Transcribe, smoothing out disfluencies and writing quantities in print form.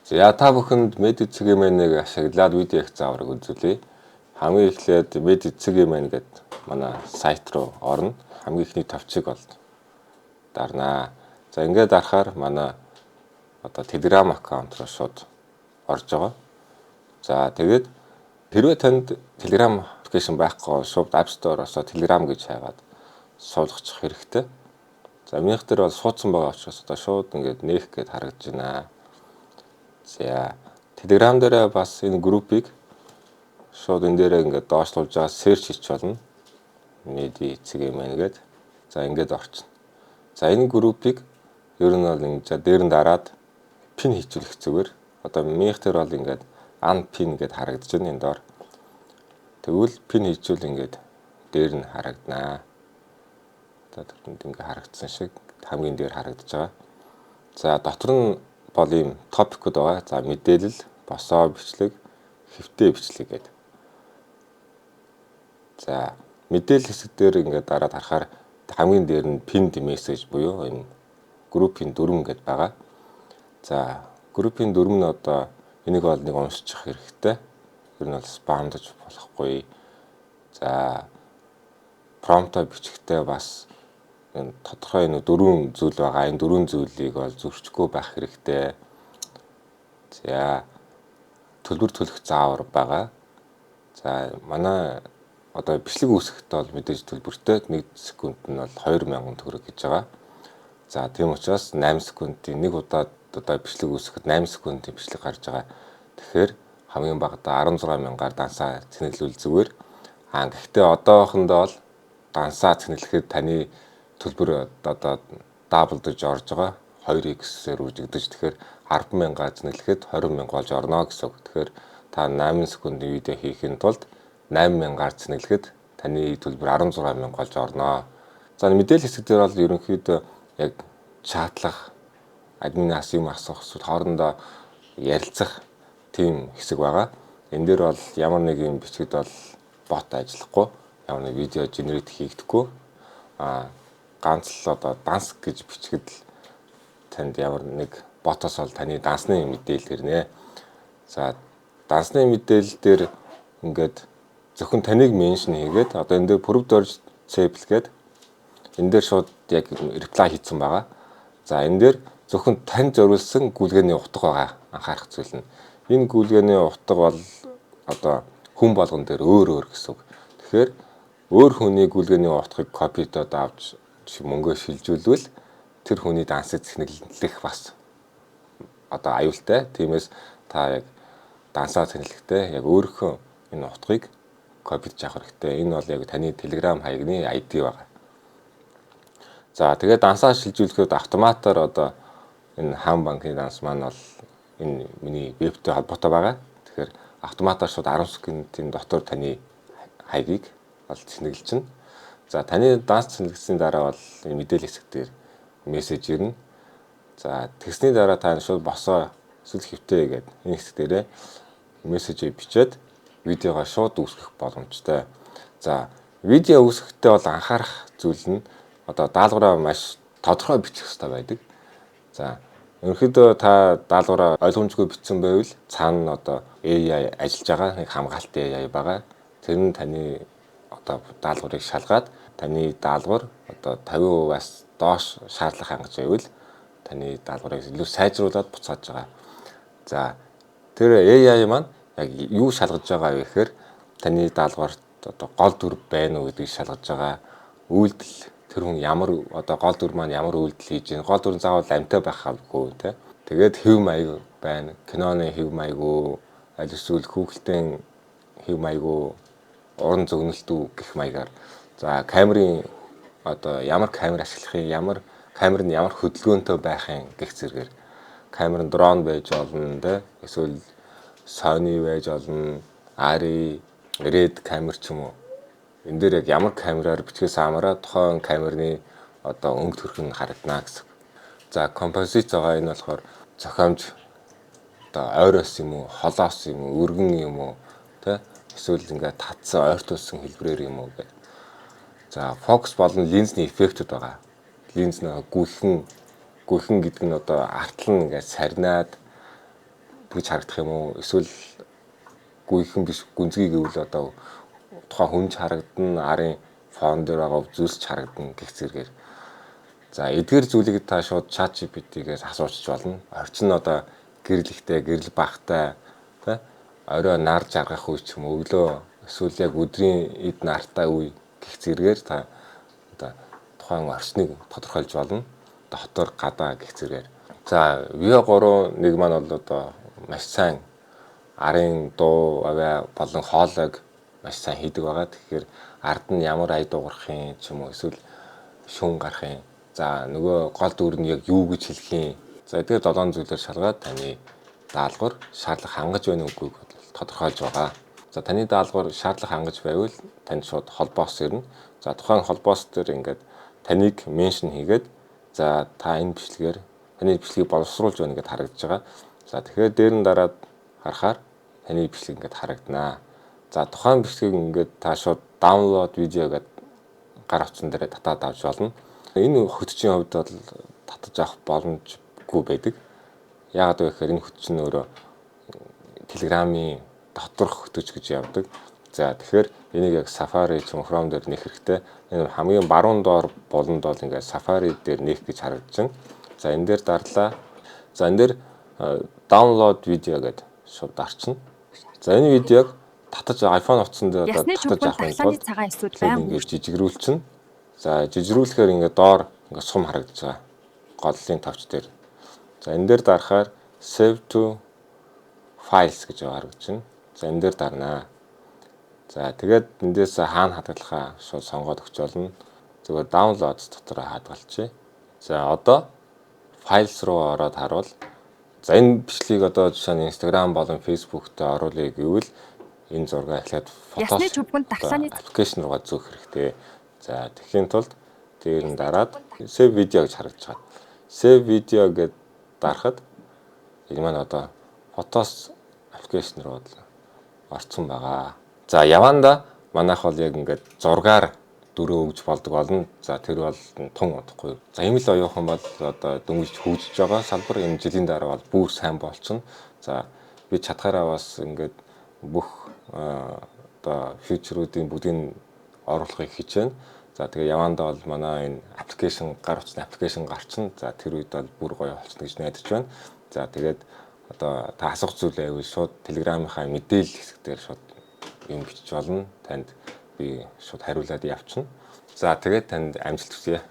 За, та бүхэнд Medi.cgmn-ыг ашиглаад видео их зааврыг үзүүлье. Хамгийн эхлээд Medi.cgmn гэдэг манай сайт руу орно. Хамгийн эхний товчийг бол дарнаа. За, ингээд дарахаар манай одоо Telegram аккаунт руу шууд орж байгаа. За, тэгээд хэрвээ танд Telegram application байхгүй бол шууд App Store-оос Telegram гэж хайгаад суулгачих хэрэгтэй. За, минийх дээр бол суудсан байгаа учраас одоо шууд ингээд нээх гээд харагдаж байна. За, Telegram дээр бас энэ группийг шууд энэ дээрээ ингээд доошлуулж байгаа search хийч болно. Medi CGMN гээд. За, ингээд орчихно. За, энэ группийг ер нь бол ингэж дээр нь дараад pin хийчихүүлэх зүгээр. Одоо минийх дээр бол ингээд unpin гэд харагдаж байна энэ доор. Тэгвэл pin хийчихвэл ингээд дээр нь харагданаа. Одоо тэрэнд ингээ харагдсан шиг хамгийн дээр харагдаж байгаа. За, дотор нь бол ийм topic ууд байгаа. За, мэдээлэл, босоо бичлэг, хэвтэй бичлэг гэдэг. За, мэдээлэл хэсэг дээр ингээд дараад харахаар хамгийн дээр нь pinned message буюу энэ группийн дүрэм гэд байгаа. За, группийн дүрэм нь одоо энийг бол нэг уншчих хэрэгтэй. Ер нь бол spam даж болохгүй. За, prompt оо бичихтэй бас энэ тодорхой энэ дөрвөн зүйл байгаа. Энэ дөрвөн зүйлийг бол зөрчихгүй байх хэрэгтэй. За, төлбөр төлөх заавар байгаа. За, манай одоо бичлэг үүсгэхдээ бол мэдээж төлбөртэй, 1 секунд нь бол 2000 төгрөг гэж байгаа. За, тийм учраас 8 секундын нэг удаа одоо бичлэг үүсгэхэд 8 секундын бичлэг гарч байгаа. Тэгэхээр хамгийн багадаа 16 мянгаар дансаа цэнэглүүл зүгээр. Аа, гэхдээ одоохондоо бол дансаа цэнэглэхэд таны төлбөр одоо double даж орж байгаа. 2x-ээр үржигдэж, тэгэхээр 10 мянгаар цэнэглэхэд 20 мянга болж орно гэсэн үг. Тэгэхээр та 8 секундын видео хийхин тулд 8 мянгаар цэнэглэхэд таны төлбөр 16 мянга болж орно. За, мэдээлэл хэсэг дээр бол ерөнхийдөө яг чатлах, админаас юм асуух, эсвэл хоорондоо ярилцах тийм хэсэг байгаа. Энэ дээр бол ямар нэг юм бичгэд бол бот ажиллахгүй, ямар нэг видео generate хийгдэхгүй. А ганц л одоо данс гэж бичгэд л танд ямар нэг ботоос бол таны дансны мэдээлэл ирнэ. За, дансны мэдээлэл дээр ингээд зөвхөн таныг mention хийгээд, одоо энэ дээр Purv Dorj Tsepel гээд энэ дээр шууд яг reply хийсэн байгаа. За, энэ дээр зөвхөн танд зориулсан гүйлгээний утга байгаа, анхаарах зүйл нь. Энэ гүйлгээний утга бол одоо хүн болгон дээр өөр өөр гэсэн үг. Тэгэхээр өөр хүний гүйлгээний утгыг copy доод авч мөнгөө шилжүүлвэл тэр хүний дансыг цэнэглэх бас одоо аюултай. Тиймээс та яг дансаа цэнэглэхдээ яг өөрийнхөө энэ утгыг copy дож авах хэрэгтэй. Энэ бол яг таны Telegram хаягны ID байгаа. За, тэгээд дансаа шилжүүлэхэд автоматар одоо энэ Хаан банкны данс маань бол энэ миний вебтэй холбоотой байгаа. Тэгэхээр автоматар шууд 10 секундын дотор таны хаягийг бол цэнэглэчихнэ. За, таны данс цэнэглэсний дараа бол мэдээлэл хэсэг дээр мессеж ирнэ. За, тэгсний дараа та шууд босоо эсвэл хэвтэй гэдэг энэ хэсэг дээрээ мессежийг бичээд видеогоо шууд үүсгэх боломжтой. За, видео үүсгэхдээ бол анхаарах зүйл нь одоо даалгавраа маш тодорхой бичих хэрэгтэй байдаг. За, ерөнхийдөө та даалгавраа ойлгомжгүй бичсэн байвал цаана нь одоо AI ажиллаж байгаа, нэг хамгаалтын AI байгаа. Тэр нь таны одоо даалгаврыг шалгаад, таны даалгавар одоо 50%-аас доош шаардлага хангаж байвал таны даалгаврыг илүү сайжруулад буцааж байгаа. За, тэр AI маань яг юу шалгаж байгаа вэ гэхээр таны даалгаварт одоо гол дүр байна уу гэдгийг шалгаж байгаа. Үйлдэл, тэр хүн ямар одоо гол дүр маань ямар үйлдэл хийж байна. Гол дүр нь заавал амьтай байх албагүй, те. Тэгээд хэв маяг байна. Киноны хэв маяг уу, аль эсвэл хүүхэлдэйн хэв маяг уу, уран зөгнөлт үү гэх маягаар. За, камерын одоо ямар камер ашиглах юм, ямар камер нь ямар хөдөлгөөнтэй байх юм гэх зэрэгээр, камер нь дрон байж болно те. Эсвэл Sony байж болно, Arri, Red камер ч юм уу. Энэ дээр яг ямар камераар бичгээс хамаараа тухайн камерны одоо өнгө төрх нь харагдана гэсэн. За, композиц байгаа, энэ болохоор зохиомж одоо ойроос юм уу, холоос юм уу, өргөн юм уу, тэ, эсвэл ингээд татсан, ойртуулсан хэлбэрээр юм уу гэх. За, фокус болон линзний эффектүүд байгаа. Линз нэг гүлхэн, гүлхэн гэдэг нь одоо артал нь ингээд сарнаад гэж харагдах юм уу? Эсвэл гүйхэн биш, гүнзгий гэвэл одоо тухайн хүн ч харагдана, арын фон дээр байгаа зүйлс ч харагдана гэх зэрэгээр. За, эдгээр зүйлийг та шууд ChatGPT-гээс асуучих болно. Орчин нь одоо гэрэл ихтэй, гэрэл багтай, тэ, орой нар жаргах үе ч юм уу, өглөө эсвэл яг өдрийн эд нартай үе гэх зэрэгээр та одоо тухайн орчныг тодорхойлж болно. Дотор, гадаа гэх зэрэгээр. За, Veo 3 нэг маань бол одоо маш сайн арын дуу, авиа болон хоолойг маш сайн хийдэг байгаа. Тэгэхээр ард нь ямар ая дуугарах юм ч юм уу, эсвэл шүүн гарах юм. За, нөгөө гол дүр нь яг юу гэж хэлэх юм. За, эдгээр долоон зүйлээр шалгаад таны даалгавар шаардлага хангаж байна үгүйг тодорхойлж байгаа. За, таны даалгавар шаардлага хангаж байвал танд шууд холбоос ирнэ. За, тухайн холбоос дээр ингээд таныг mention хийгээд, за, та энэ бичлэгээр таны бичлэгийг боловсруулж байна гэдээ харагдаж байгаа. За, тэгэхээр дээр нь дараад харахаар таны бичлэг ингээд харагданаа. За, тухайн бичлэгийг ингээд та шууд download video гэдээ гар утсан дээрээ татаад авч болно. Энэ хөтчийн хувьд бол татаж авах боломжгүй байдаг. Яагаад вэ гэхээр энэ хөтч нь өөрөө Telegram-ийн доторх хөтөч гэж явдаг. За, тэгэхээр энийг яг Safari ч юм Chrome дээр нээх хэрэгтэй. Энэ хамгийн баруун доор буланд бол ингээд Safari дээр нээх гэж харагдаж байна. За, энэ дээр дарлаа. За, энэ дээр download video гэдэг шууд дарчна. За, энэ видеог татаж iPhone утсан дээр одоо татаж авахын тулд цагаан эсүүд байнга ингээд жижигрүүлчихнэ. За, жижигрүүлэхээр ингээд доор ингээд сум харагдаж байгаа. Голлын товч дээр. За, энэ дээр дарахаар save to files гэж харагдаж байна. За, энэ дээр дарнаа. За, тэгээд эндээс хаана хадгалахаа шууд сонгоод өгч болно. Зүгээр download дотор хадгалчихъя. За, одоо files руу ороод харуул, за, энэ бичлэгийг одоо жишээ нь Instagram болон Facebook дээр оруулъя гэвэл энэ зураг эхлээд Photos application руугаа зөөх хэрэгтэй. За, тэгэхийн тулд дээр нь дараад save video гэж харагдаж байгаа. Save video гэд дарахад энэ маань одоо Photos application руу орцсон байгаа. За, яванда манайх бол яг ингээд зургаар дүрээ өгж болдог болно. За, тэр бол тун удахгүй. За, ийм л оюухан бол одоо дөнгөж хөгжиж байгаа салбар, энэ жилийн дараа бол бүр сайн болчихно. За, би чадхаараа бас ингээд бүх одоо feature үүдийн бүгдийг оруулахыг хичээнэ. За, тэгээ явандаа бол манай энэ application, гар утасны application гарчна. За, тэр үед бол бүр гоё болчихно гэж найдаж байна. За, тэгээд одоо та асуух зүйл байвал шууд Telegram-ынхаа мэдээлэл хэсэг дээр шууд юм бичиж болно. Танд би шууд хариулаад явчихна. За, тэгээд танд амжилт хүсье.